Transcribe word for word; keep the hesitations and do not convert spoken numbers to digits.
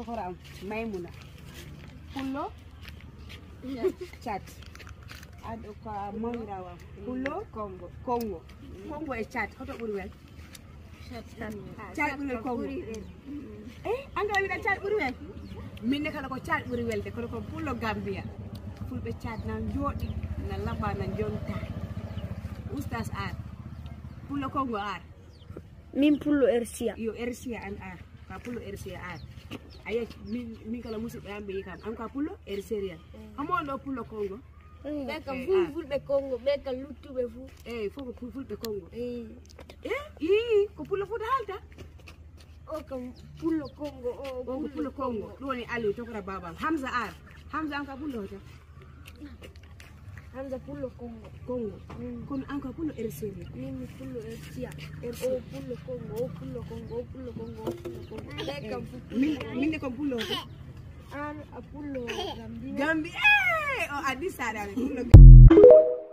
Hoore am Maymuna. Pullo Chat. Aɗo ko a mawirawa. Pullo Kongo. Kongo. Kongo e Chat hoto ɓuri wel? Chat ɓuri wel Kongo. Eh, an kala wiɗa Chat ɓuri wel? Min ne kala ko Chat ɓuri welde, kono ko pullo Gambia. Fulɓe Chat na jooɗi, na laɓa, na jonta. Oustaz Ar. Pullo Kongo Ar. Min pullo Ersiya. Yo Ersiya an Ar. Ka pullo Ersiya Ar. Aye, min, min kala musidɓe am ɓe yi kam. An ka pullo Ersiya. Hamo on ɗo pullo Kongo? Ɓe kam Eh, fuu ah. Fulɓe Kongo, ɓe kam luttuɓe fuu. Eh, fof ko pul-, fulɓe Kongo. Eh. Eh, ii, ko pullo Fuuta haalta? O kam pullo Kongo, o O ko pullo pullo Kongo. Kongo. Ɗum woni Aliou, tokora babam. Hamza Ar. Hamza an ka pullo hoto? Hamza pullo Kongo. Kongo. Mm. Kono an ka pullo Ersiya. Min mi pullo Ersiya. Ersiya. O pullo Kongo, o pullo Kongo, o pullo Kongo, o pullo Kongo. Ɓe kam fuu Min, pullo. Min de ko pullo hoto? An a pullo Gambi. Gambi, eh, o addi saɗa pullo.